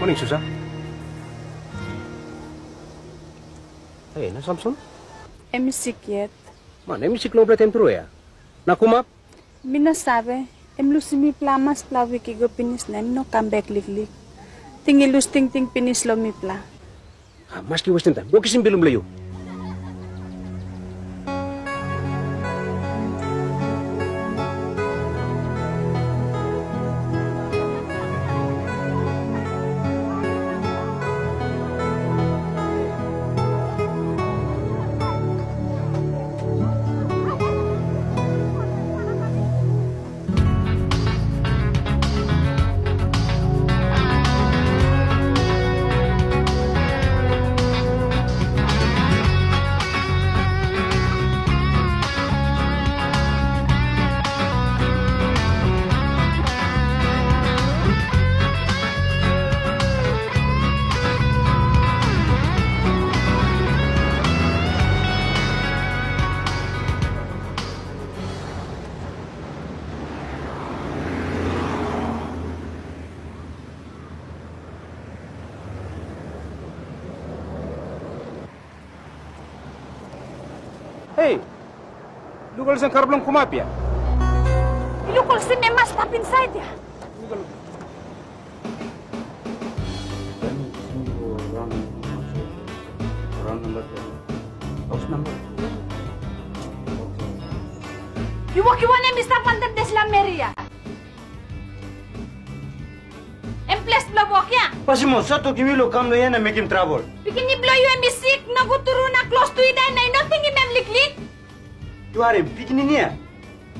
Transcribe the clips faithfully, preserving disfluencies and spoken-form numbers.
Moning, Susa. Hei, na Samson? Em i sik yet. Man, em i sik longpela taim tru, ya? Na Kumap? Mi no save. Em lusim mipela maspela wik i go pinis na em no kam bek liklik. Ting i lus tingting pinis long mipela. Ah, maski westim taim. Go kisim bilum bilong yu. Hei, luk olsem kar bilong Kumap ya. Luk olsem em mas stap insait ya. Yu wokim wanem i stap wantaim dispela meri ya? Em ples bilong wok ya. Pasim ol sa tokim yu long kam long hia na mekim trabel. Pikinini bilong yu em i sik, nogut tru na klostu i dai na i no tingim em liklik. Yu harim, pikinini ya?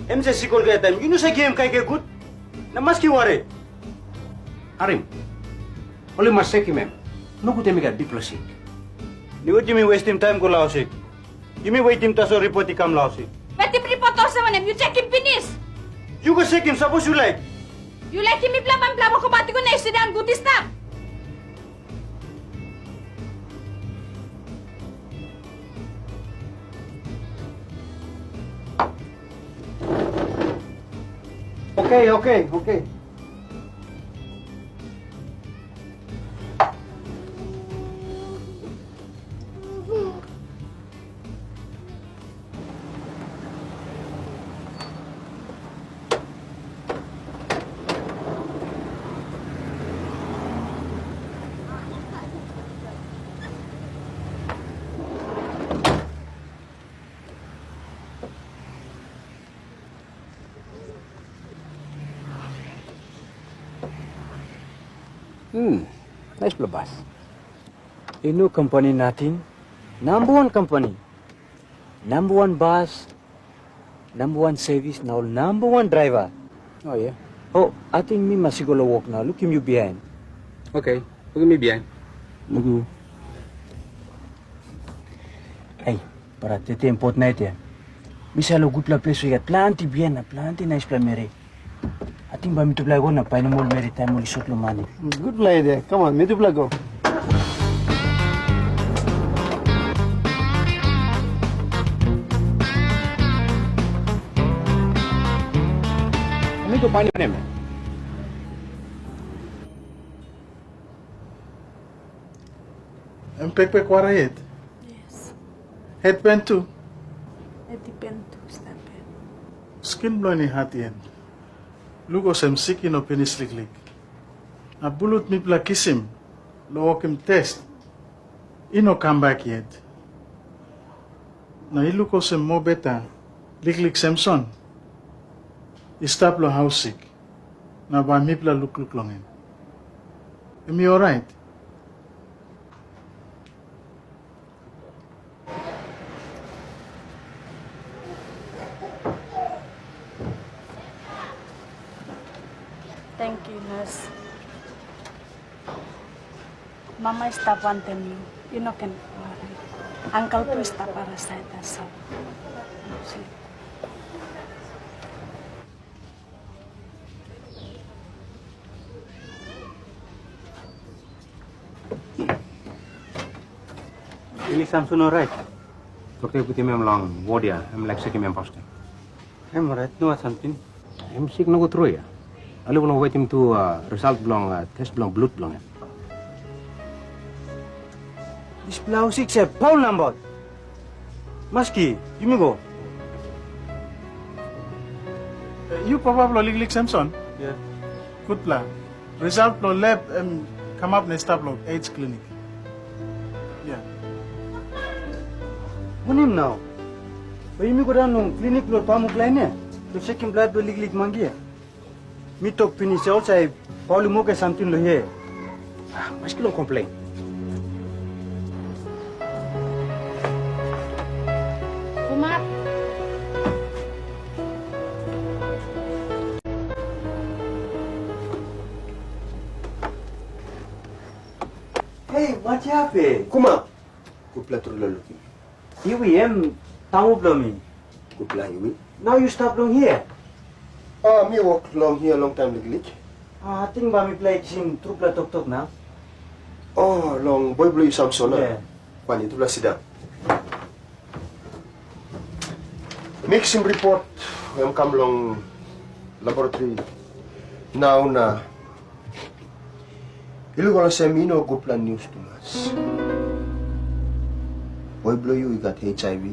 Em save sik olgeta taim. Yu no save givim kaikai gut. Na maski wari. Harim. Ol i mas sekim em. Nogut em i gat bikpela sik. Nogut yumi westim taim go long hausik. Yumi wetim tasol ripot i kam long hausik. Wetim ripot olsem wanem? Yu sekim pinis? Yu go sekim, sapos yu laik. Yu laikim mipela bai mipela wokabaut i go na yu sindaun gut i stap? Oke, oke, oke. Hmm, naispela bas. I no kompani nating. Namba wan kompani. Namba wan bas, namba wan sevis, na ol namba wan draiva. Oh, ya. Oh, ating mi mas i go long wok nau. Lukim yu bihain. Oke, lukim mi bihain. Lukim yu. Hei, brat, tete em fotnait ya. Mi save long gutpela ples we i gat planti bia na planti naispela meri. Ating bai mitupela i go na painim ol meri taim ol i sot long mani. Gutpela idea. Kam on, mitupela go. Mi go painim em. Em pekpek wara yet? Yes. Het pen tu? Het i pen tu, stap pen. Skin bilong en i hat yet. Luk olsem sik i no pinis liklik. Na blut mipela kisim long wokim tes i no kam bek yet. Na i luk olsem mobeta liklik Samson i stap long haus sik, na bai mipela lukluk long em. Em i orait. Tenkyu, nas. Mama i stap wantaim yu. Yu no ken wari. Uncle tu i stap arasait tasol. Ini Samson orait? Dokta i putim em long wod ya, em laik sekim em pastaim. Em orait, nogat samting. Em sik nogut tru ya. Ol i bin wetim tu, a, result bilong, a, tes bilong blut bilong em. Dispela haus sik se Paul nabaut. Maski, yumi go. Yu papa bilong liklik Samson? Ya. Gutpela. Result bilong lab em kamap na i stap long AIDS klinik. Ya. Wanem nau? Bai yumi go daun long klinik bilong pamuk lain ya? Long sekim blut bilong liklik mangi ya? Mi tok pinis, olsem Paul i mekim samting long hia. Ah, maski long komplein. Kumap. Hei, Matiape. Kumap. Gutpela tru long lukim. Iwi em tamu bilong mi. Gutpela Iwi. Nau yu stap long hia? Ah, mi wok long hia longtaim liklik. Ah, ating bai mipela i kisim trupela toktok nau. Oh, long boi bilong yu Samson, a? Yeah. Fani, tupela sindaun. Mi kisim ripot em kam long laboratori nau na I luk olsem i no gutpela nius tumas. Boi bilong yu i gat HIV,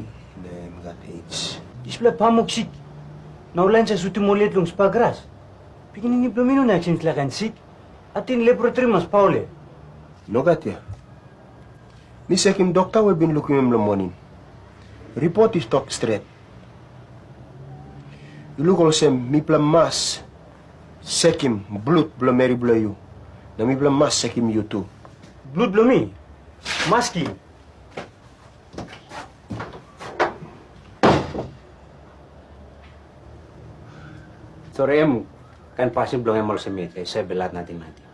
na em i gat AIDS. Dispela pamuk sik, na ol lain sa sutim ol yet long spa gras. Pikinini bilong mi no inap kisim dispela kain sik. Ating laboratori mas paule. Nogat ya. Mi sekim dokta we bin lukim em long moning. Ripot i tok stret. I luk olsem mipela mas sekim blut bilong meri bilong yu, na mipela mas sekim yu tu. Blut bilong mi? Maski. Sori, em kain pasin bilong em olsem yet, em save belhat nating nating.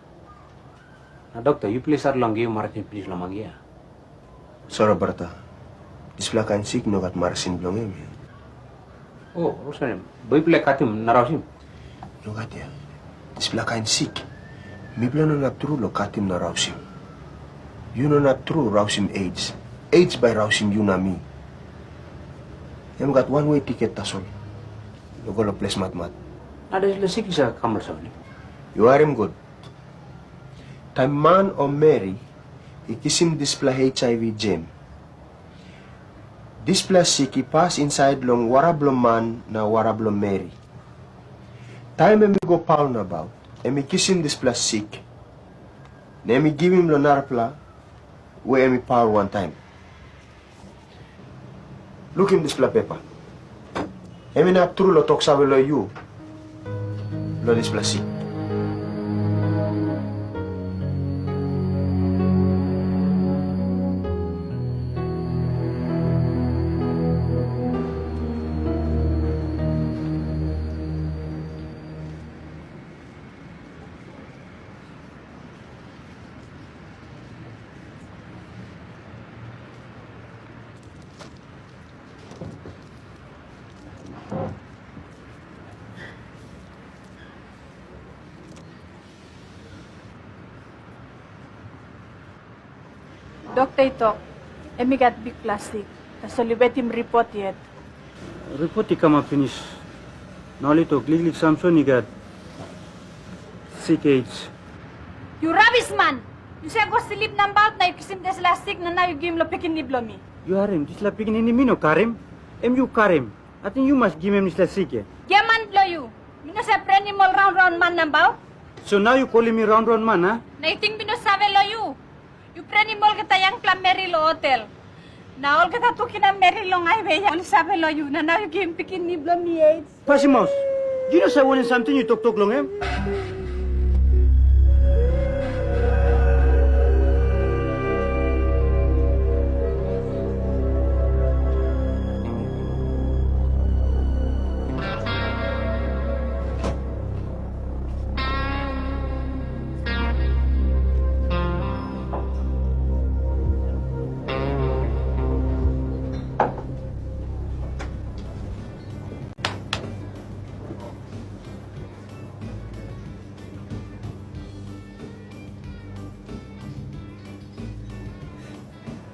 Na dokta, yupela i stat long givim marasin pinis long mangi ya? Sori brata, dispela kain sik i no gat marasin bilong em ya. O, olsem, bai yupela i katim na rausim? Nogat ya. Dispela kain sik, mipela no inap tru long katim na rausim. Yu no inap tru rausim AIDS. AIDS bai rausim yu na mi. Em gat wanwe tiket tasol, long go long ples matmat. Na dispela sik i save kam olsem wanem? Yu harim gut. Taim man o meri i kisim dispela HIV jem, dispela sik i pas insait long wara bilong man na wara bilong meri. Taim em i go paul nabaut, em i kisim dispela sik, na em i givim long narapela we em i paul wantaim. Lukim dispela pepa. Em inap tru long toksave long yu long dispela sik. Dokta i tok, em i gat bikpela sik, tasol i wetim ripot yet. Ripot i kamap pinis. Na ol i tok, liklik Samson i gat sik AIDS. Yu rabisman! Yu save go slip nabaut na yu kisim dispela sik na nau yu givim long pikinini bilong mi. Yu harim, dispela pikinini mi no karim, em yu karim. Ating yu mas givim em dispela sik ya. Giaman bilong yu, mi no save prenim ol raun raun man nabaut. So nau yu kolim mi raun raun man, a? Na yu ting mi no save long yu? Yu prenim olgeta yangpela meri long hotel. Na olgeta tukinam meri long haiwe ya ol i save long yu, na nau yu givim pikinini bilong mi AIDS. Pasim maus. Yu no save wanem samting yu toktok long em.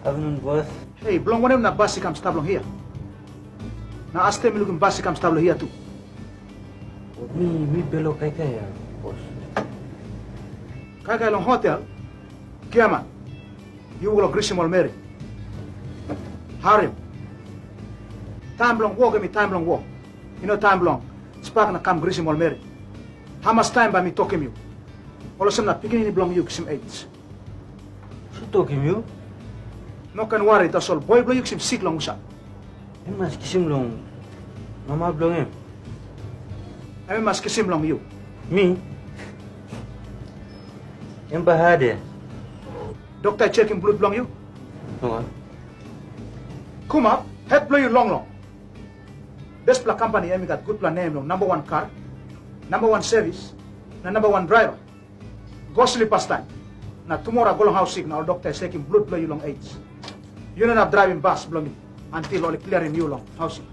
Afternoon, boss. Hei, bilong wanem na bas i kam stap long hia? Na asde mi lukim bas i kam stap long hia tu. Mi, mi belo kaikai ya, boss. Kaikai long hotel? Giaman, yu wok long grisim ol meri. Harim. Taim bilong wok em i taim bilong wok. I no taim bilong spak na kam grisim ol meri. Hamas taim bai mi tokim yu? Olsem na pikinini bilong yu kisim AIDS. Su tokim yu? No ken wari, tasol boi bilong yu kisim sik long husat? Em mas kisim long mama bilong em. Em i mas kisim long yu. Mi? Em bai hade. Dokta i sekim blut bilong yu? Nogat. Kumap, het bilong yu longlong. Dispela kampani em i gat gutpela nem long namba wan kar, namba wan sevis, na namba wan draiva. Go slip pastaim. Na tumora go long haus sik na ol dokta i sekim blut bilong yu long AIDS. Yu no inap draivim bas bilong mi antil ol i kliarim yu long haus sik.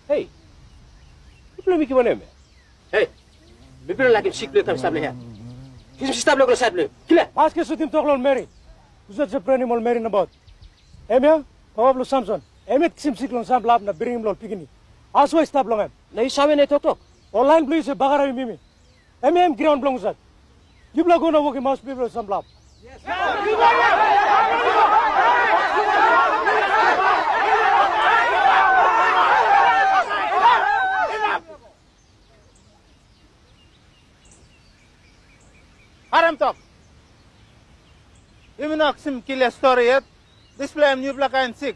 Hei, mipela mekim wanem ya? Hei, mipela laikim sik bilong yu kam stap long hia. Kisim stap long sait bilong yu. Kila. Maski sutim tok long meri. Husat i prenim ol meri nabaut? Em ya, papa bilong Samson. Em yet kisim sik long sampela hap na bringim long ol pikinini. Asua i stap long em. Na yu save na yu toktok? Ol lain bilong yu save bagarapim yumi. Em ya em graun bilong husat? Yupela go na wokim haus bilong sampela hap. Harim tok. Yumi no kisim klia stori yet. Dispela em nupela kain sik.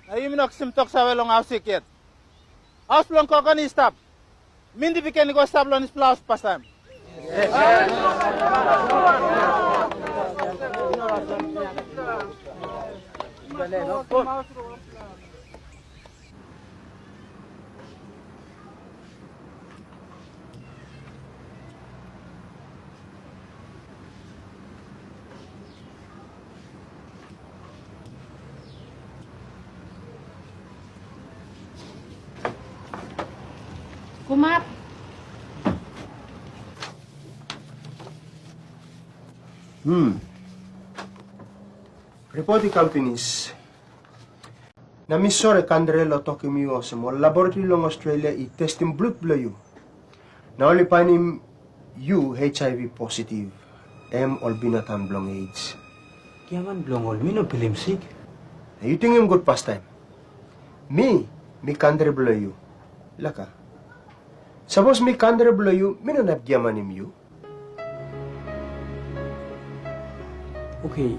Na yumi no kisim tok save long haus sik yet. Haus bilong Kokon i stap. Minti pikin i go stap long dispela haus pastaim. Kumap. Hmm. Ripot i kam pinis. Na mi sori, Kandre, long tokim yu olsem, ol laboratori long Australia i testim blut bilong yu. Na ol i painim yu H I V positiv, em ol binatang bilong AIDS. Giaman bilong ol, mi no pilim sik. Na yu tingim gut pastaim. Mi, mi Kandre bilong yu. Laka. Sapos mi Kandre bilong yu, mi no inap giamanim yu. Oke,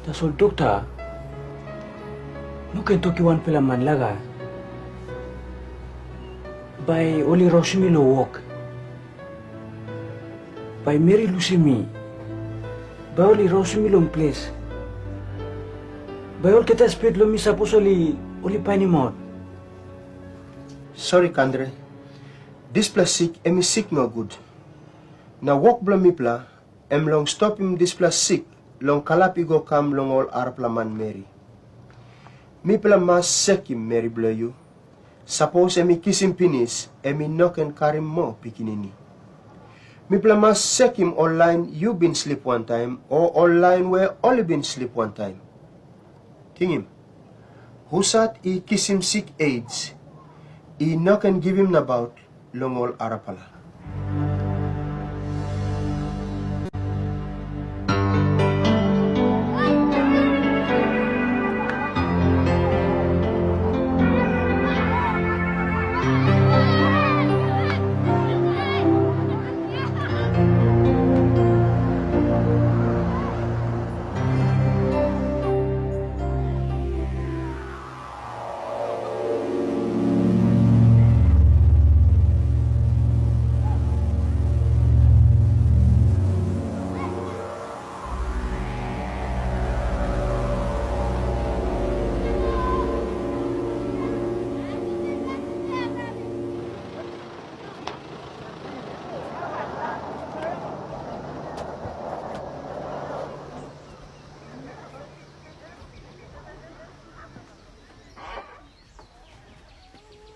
tasol dokta, no ken tokim wanpela man laga, bai ol i rausim mi long wok. Bai meri lusim mi. Bai ol i rausim mi long ples. Bai olgeta spirit long mi sapos ol i, ol i painimaut. Sori, Kandre. Dispela sik em i sik nogut. Na wok bilong mipela, em long stopim dispela sik long kalap i go kam long ol arapela manmeri. Mipela mas sekim meri bilong yu. Sapos em i kisim pinis, em i no ken karim moa pikinini. Mipela mas sekim ol lain yu bin slip wantaim, o ol lain we ol i bin slip wantaim. Tingim, husat i kisim sik AIDS, i no ken givim nabaut long ol arapela.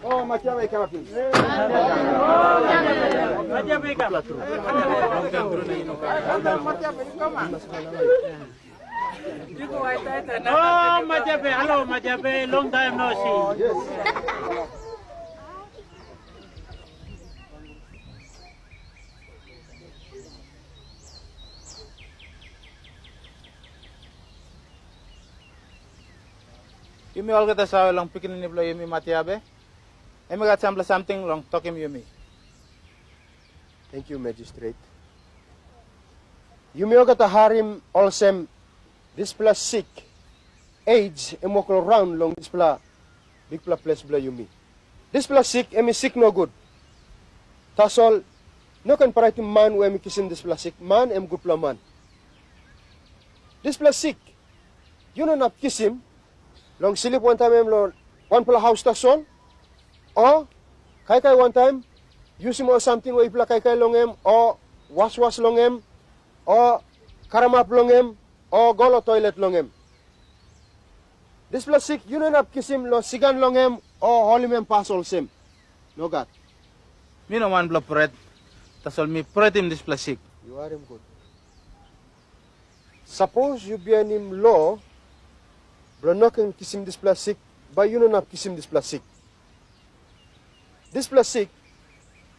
Oh, Matiabe, come up, please. Oh, Matiabe, hello, Matiabe, long time no see. Yes. Yumi olgeta save long pikinini bilong yumi Matiabe, em i gat sampela samting long tokim yumi. Tenkyu, Magistrate. Yumi olgeta harim olsem, dispela sik, AIDS, em wok long raun long dispela bikpela ples bilong yumi. Dispela sik em i sik nogut. Tasol no ken pret man we em i kisim dispela sik, man em gutpela man. Dispela sik yu no inap kisim long slip wantaim em long wanpela haus tasol, o kaikai wantaim, yusim ol samting we yupela kaikai long em, o waswas long em, o karamap long em, o go long toilet long em. Dispela sik yu no inap kisim long sigan long em o holim em pas olsem. Nogat. Mi no wanpela pret, tasol mi pretim dispela sik. Yu harim gut. Sapos yu bihainim lo bilong no ken kisim dispela sik, bai yu no inap kisim dispela sik. Dispela sik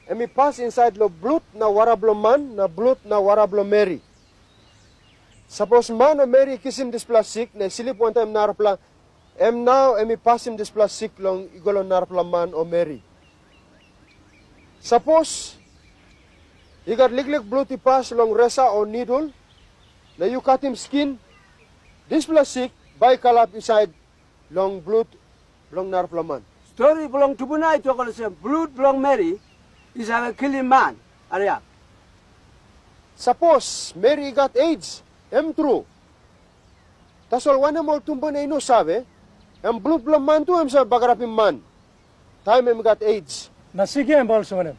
em i pas insait long blut na wara bilong man na blut na wara bilong meri. Sapos man o meri i kisim dispela sik na i slip wantaim narapela, em nau em i pasim dispela sik long i go long narapela man o meri. Sapos i gat liklik blut i pas long resa o nidul, na yu katim skin, dispela sik bai i kalap insait long blut bilong narapela man. Stori bilong tumbuna i tok olsem, blut bilong meri i save kilim man. Hariap. Sapos meri i gat AIDS, em tru. Tasol wanem ol tumbuna i no save, em blut bilong man tu em save bagarapim man, taim em i gat AIDS. Na sik ya em bai olsem wanem?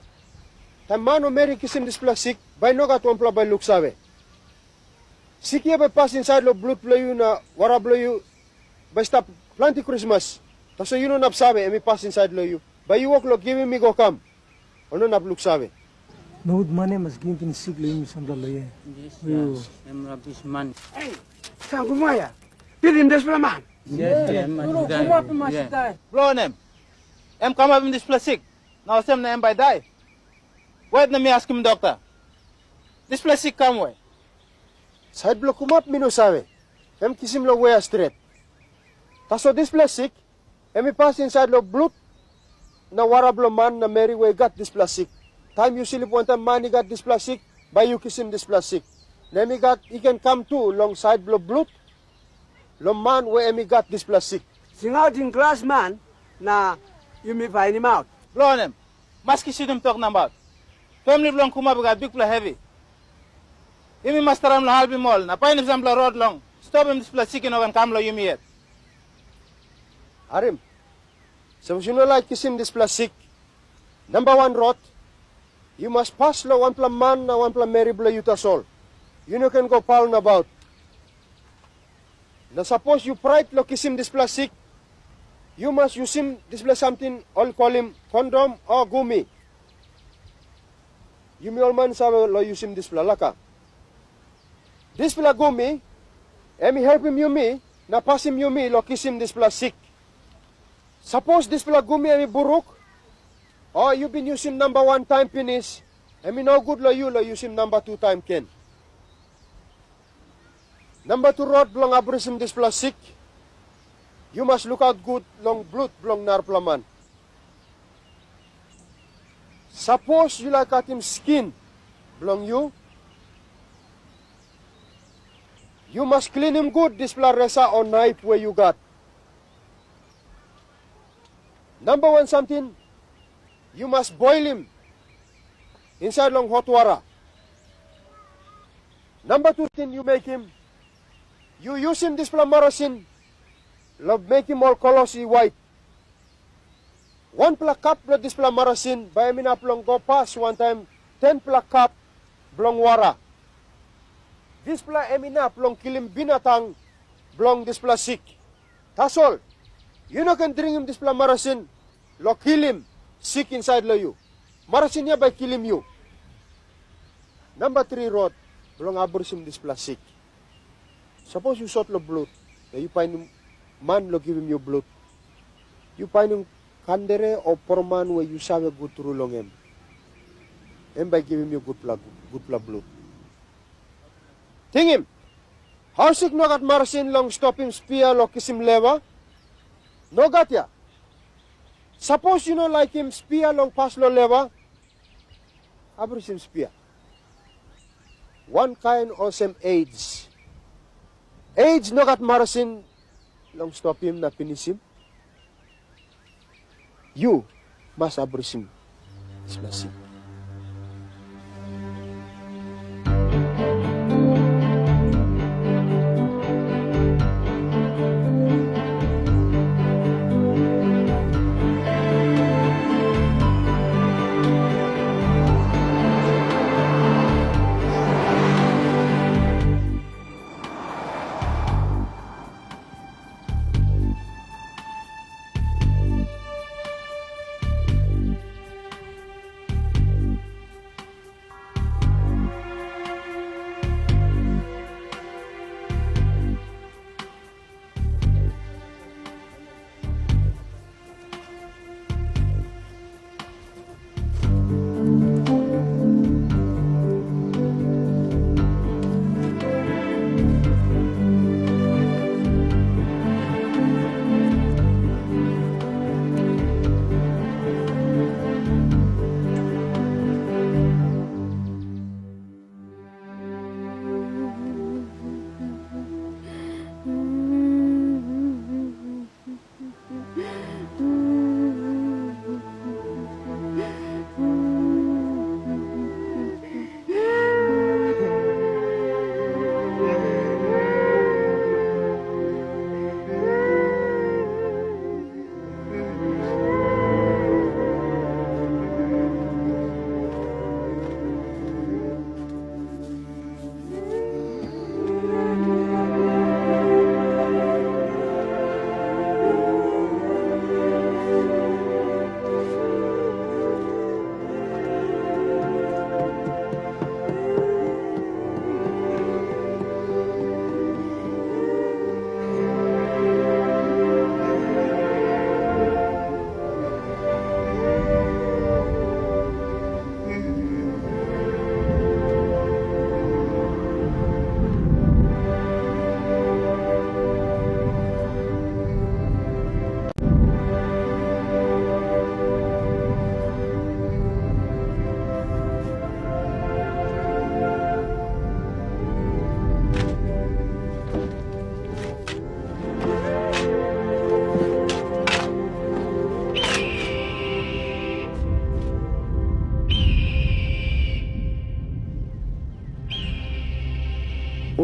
Taim man o meri i kisim dispela sik, bai i no gat wanpela bai luksave. Sik ya bai pas insait long blut bilong yu na wara bilong yu bai i stap planti krismas. Tasol yu no inap save, em i pas insait long yu. Bai yu wok long givim i go kam. Ol no inap luksave. Nogut man em mas givim pinis sik long yumi sampela long yia. Yes, yu. Yes. Em rabis man. Hei, Sangkumaya, pilim dispela man. Yes, yes, em mas i dai. Yes. Bilong wanem? Em kamapim dispela sik, na olsem na em bai i dai. Wet na mi askim dokta, dispela sik kam we? Sait bilong kumap mi no save, em kisim long we stret. Tasol dispela sik, em i pas insait long blut na wara bilong man na meri we i gat dispela sik. Taim yu slip wantaim man i gat dispela sik, bai yu kisim dispela sik. Na em i gat i ken kam tu long sait bilong blut, long man we em i gat dispela sik. Singautim glas man na yumi painimaut. Bilong wanem? Maski sutim tok nabaut. Famili bilong Kumap i gat bikpela hevi. Yumi mas traim long helpim ol na painim sampela rot long stopim dispela sik i no ken kam long yumi yet. Harim. Sapos yu no laik kisim dispela sik, namba wan rot, yu mas pas long wanpela man na wanpela meri bilong yu tasol. Yu no ken go paul nabaut. Na sapos yu pret long kisim dispela sik, yu mas yusim dispela samting ol i kolim kondom o gumi. Yumi ol man save long yusim dispela laka. Dispela gumi, em i helpim yumi na pasim yumi long kisim dispela sik. Sapos dispela gumi em i bruk, o yu bin yusim namba wan taim pinis, em i nogut long yu long yusim namba tu taim gen. Namba tu rot bilong abrusim dispela sik, yu mas lukaut gut long blut bilong narapela man. Sapos yu laik katim skin bilong yu, yu mas klinim gut dispela resa o naip we yu gat. Namba wan samting, yu mas boilim insait long hot wara. Namba tu ting yu mekim, yu yusim dispela marasin long mekim ol klos i wait. Wanpela kap bilong dispela marasin bai em inap long go pas wantaim tenpela kap bilong wara. Dispela em inap long kilim binatang bilong dispela sik. Tasol yu no ken dringim dispela marasin long kilim sik insait long yu. Marasin ya bai kilim yu. Namba tri rot bilong abrusim dispela sik. Sapos yu sot long blut, na yu painim man long givim yu blut, yu painim kandere o poroman we yu save gut tru long em. Em bai givim yu gutpela, gutpela blut. Tingim, hausik no gat marasin long stopim spia long kisim lewa. Nogat ya. Sapos yu no laikim spia long pas long lewa, abrusim spia. Wankain olsem AIDS. AIDS no gat marasin long stopim na pinisim. Yu mas abrusim dispela sik.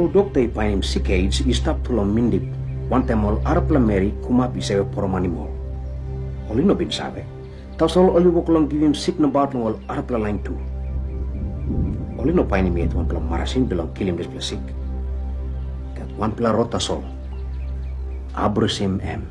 Ol dokta i painim sik AIDS i stap tu long mindip, wantaim ol arapela meri kumap i save poromanim ol. Ol i no bin save, tasol ol i wok long givim sik nabaut long ol arapela lain tu. Ol i no painim yet wanpela marasin bilong kilim dispela sik. Gat wanpela rot tasol, abrusim em.